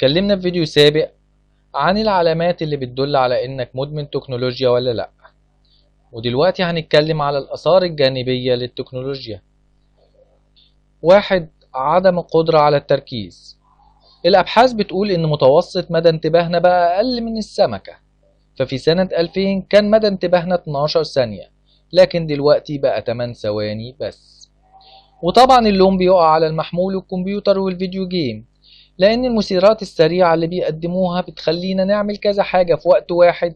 اتكلمنا في فيديو سابق عن العلامات اللي بتدل على انك مدمن تكنولوجيا ولا لا، ودلوقتي هنتكلم على الآثار الجانبية للتكنولوجيا. 1. عدم القدرة على التركيز. الأبحاث بتقول إن متوسط مدى انتباهنا بقى أقل من السمكة، ففي سنة 2000 كان مدى انتباهنا 12 ثانية، لكن دلوقتي بقى 8 ثواني بس. وطبعا اللوم بيقع على المحمول والكمبيوتر والفيديو جيم، لأن المثيرات السريعة اللي بيقدموها بتخلينا نعمل كذا حاجة في وقت واحد،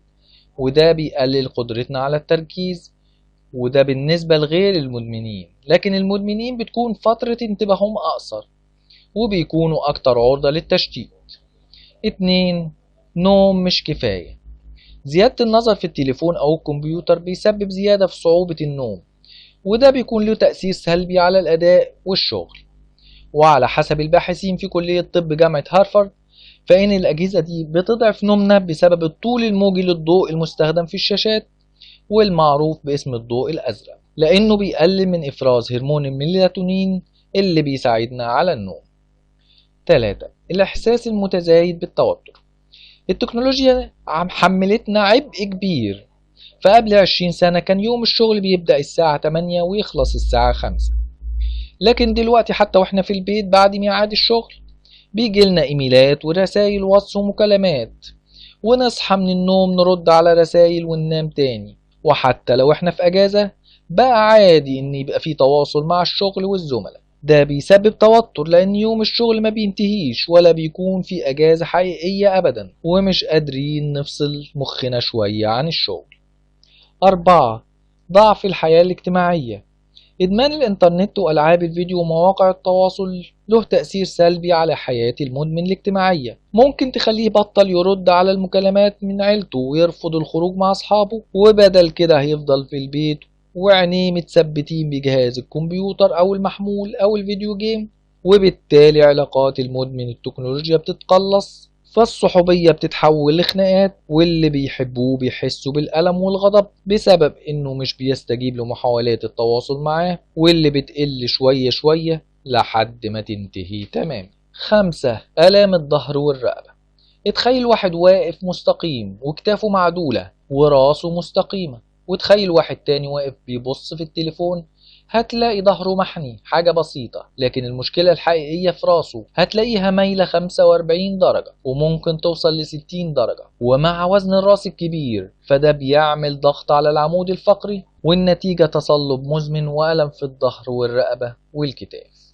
وده بيقلل قدرتنا على التركيز، وده بالنسبة لغير المدمنين. لكن المدمنين بتكون فترة انتباههم أقصر وبيكونوا أكتر عرضة للتشتيت. 2. نوم مش كفاية. زيادة النظر في التليفون أو الكمبيوتر بيسبب زيادة في صعوبة النوم، وده بيكون له تأثير سلبي على الأداء والشغل. وعلى حسب الباحثين في كلية طب جامعة هارفارد، فإن الأجهزة دي بتضعف نومنا بسبب الطول الموجي للضوء المستخدم في الشاشات، والمعروف باسم الضوء الأزرق، لأنه بيقلل من إفراز هرمون الميلاتونين اللي بيساعدنا على النوم. 3. الإحساس المتزايد بالتوتر. التكنولوجيا حملتنا عبء كبير، فقبل 20 سنة كان يوم الشغل بيبدأ الساعة 8 ويخلص الساعة 5، لكن دلوقتي حتى واحنا في البيت بعد ميعاد الشغل بيجي لنا ايميلات ورسائل واتس ومكالمات، ونصحى من النوم نرد على رسائل وننام تاني. وحتى لو احنا في اجازة بقى عادي ان يبقى في تواصل مع الشغل والزملاء. ده بيسبب توتر لان يوم الشغل ما بينتهيش ولا بيكون في اجازة حقيقية ابدا، ومش قادرين نفصل مخنا شوية عن الشغل. 4. ضعف الحياة الاجتماعية. إدمان الإنترنت وألعاب الفيديو ومواقع التواصل له تأثير سلبي على حياة المدمن الاجتماعية. ممكن تخليه يبطل يرد على المكالمات من عيلته ويرفض الخروج مع أصحابه، وبدل كده هيفضل في البيت وعينيه متثبتين بجهاز الكمبيوتر أو المحمول أو الفيديو جيم، وبالتالي علاقات المدمن التكنولوجيا بتتقلص، فالصحوبية بتتحول لخناقات، واللي بيحبوه بيحسوا بالألم والغضب بسبب إنه مش بيستجيب لمحاولات التواصل معاه، واللي بتقل شوية شوية لحد ما تنتهي تمام. 5. آلام الظهر والرقبة. اتخيل واحد واقف مستقيم وكتافه معدولة وراسه مستقيمة، وتخيل واحد تاني واقف بيبص في التليفون، هتلاقي ظهره محني حاجة بسيطة، لكن المشكلة الحقيقية في راسه، هتلاقيها مايلة 45 درجة وممكن توصل ل60 درجة، ومع وزن الراس الكبير فده بيعمل ضغط على العمود الفقري، والنتيجة تصلب مزمن وألم في الظهر والرقبة والكتاف.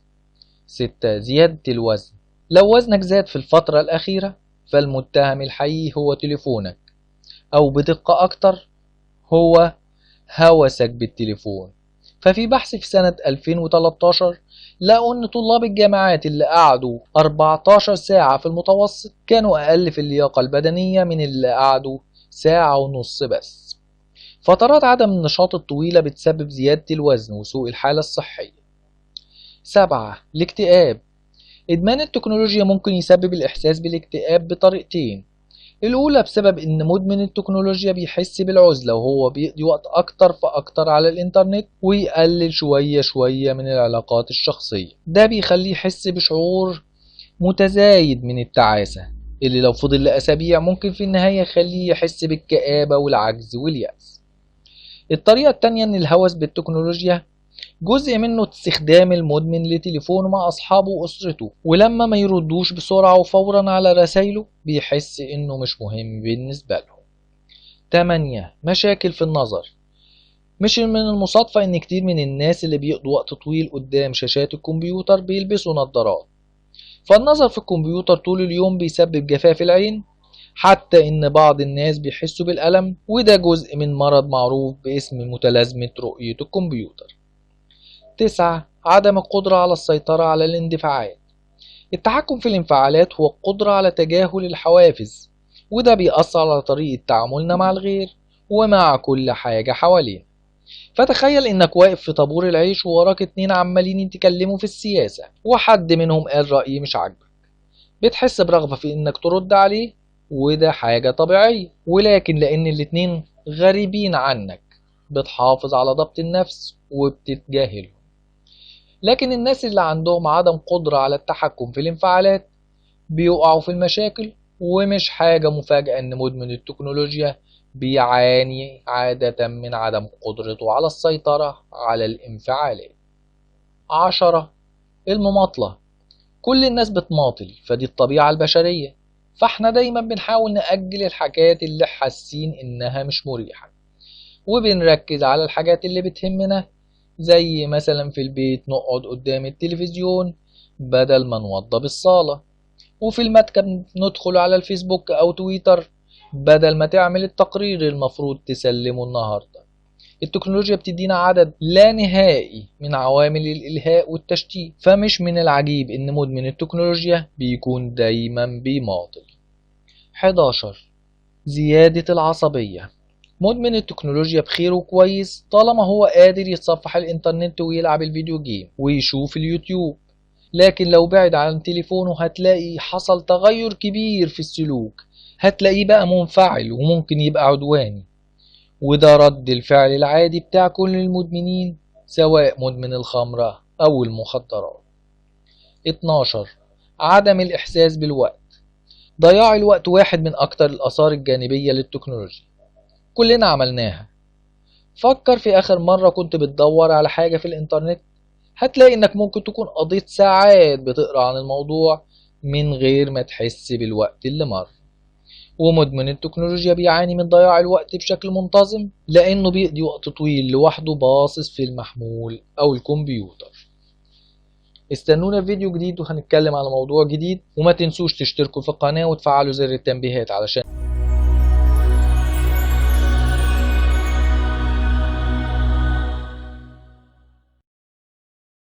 6. زيادة الوزن. لو وزنك زاد في الفترة الأخيرة فالمتهم الحقيقي هو تليفونك، أو بدقة أكتر هو هوسك بالتليفون. ففي بحث في سنة 2013 لقوا أن طلاب الجامعات اللي قعدوا 14 ساعة في المتوسط كانوا أقل في اللياقة البدنية من اللي قعدوا ساعة ونص بس. فترات عدم النشاط الطويلة بتسبب زيادة الوزن وسوء الحالة الصحية. 7. الاكتئاب. إدمان التكنولوجيا ممكن يسبب الإحساس بالاكتئاب بطريقتين. الأولى بسبب إن مدمن التكنولوجيا بيحس بالعزلة وهو بيقضي وقت أكتر فأكتر على الإنترنت، ويقلل شوية شوية من العلاقات الشخصية. ده بيخليه يحس بشعور متزايد من التعاسة اللي لو فضل لأسابيع ممكن في النهاية يخليه يحس بالكآبة والعجز واليأس. الطريقة التانية إن الهوس بالتكنولوجيا جزء منه استخدام المدمن لتليفونه مع أصحابه وأسرته، ولما ما يردوش بسرعة وفورا على رسايله بيحس إنه مش مهم بالنسبة لهم. 8. مشاكل في النظر. مش من المصادفة إن كتير من الناس اللي بيقضوا وقت طويل قدام شاشات الكمبيوتر بيلبسوا نظارات، فالنظر في الكمبيوتر طول اليوم بيسبب جفاف العين، حتى إن بعض الناس بيحسوا بالألم، وده جزء من مرض معروف باسم متلازمة رؤية الكمبيوتر. 9. عدم القدرة على السيطرة على الاندفاعات. التحكم في الانفعالات هو القدرة على تجاهل الحوافز، وده بيأثر على طريقة تعاملنا مع الغير ومع كل حاجة حوالينا. فتخيل انك واقف في طابور العيش ووراك 2 عمالين يتكلموا في السياسة، وحد منهم قال رأي مش عاجبك، بتحس برغبة في انك ترد عليه، وده حاجة طبيعية، ولكن لان الاتنين غريبين عنك بتحافظ على ضبط النفس وبتتجاهلهم. لكن الناس اللي عندهم عدم قدرة على التحكم في الانفعالات بيقعوا في المشاكل، ومش حاجة مفاجأة إن مدمن التكنولوجيا بيعاني عادة من عدم قدرته على السيطرة على الانفعالات. 10. المماطلة. كل الناس بتماطل، فدي الطبيعة البشرية، فاحنا دايما بنحاول نأجل الحاجات اللي حاسين إنها مش مريحة، وبنركز على الحاجات اللي بتهمنا، زي مثلا في البيت نقعد قدام التلفزيون بدل ما نوضب الصالة، وفي المكتب ندخل على الفيسبوك أو تويتر بدل ما تعمل التقرير المفروض تسلمه النهاردة. التكنولوجيا بتدينا عدد لا نهائي من عوامل الإلهاء والتشتيت، فمش من العجيب إن مدمن التكنولوجيا بيكون دايما بيماطل. 11. زيادة العصبية. مدمن التكنولوجيا بخيره كويس طالما هو قادر يتصفح الإنترنت ويلعب ال video game ويشوف اليوتيوب، لكن لو بعد عن تليفونه هتلاقي حصل تغير كبير في السلوك، هتلاقيه بقى منفعل وممكن يبقى عدواني، وده رد الفعل العادي بتاع كل المدمنين سواء مدمن الخمرة أو المخدرات. 12. عدم الإحساس بالوقت. ضياع الوقت واحد من أكتر الآثار الجانبية للتكنولوجيا، كلنا عملناها. فكر في آخر مرة كنت بتدور على حاجة في الإنترنت، هتلاقي إنك ممكن تكون قضيت ساعات بتقرأ عن الموضوع من غير ما تحس بالوقت اللي مر. ومدمن التكنولوجيا بيعاني من ضياع الوقت بشكل منتظم لأنه بيقضي وقت طويل لوحده باصص في المحمول أو الكمبيوتر. استنونا في فيديو جديد وهنتكلم على موضوع جديد، وما تنسوش تشتركوا في القناة وتفعلوا زر التنبيهات علشان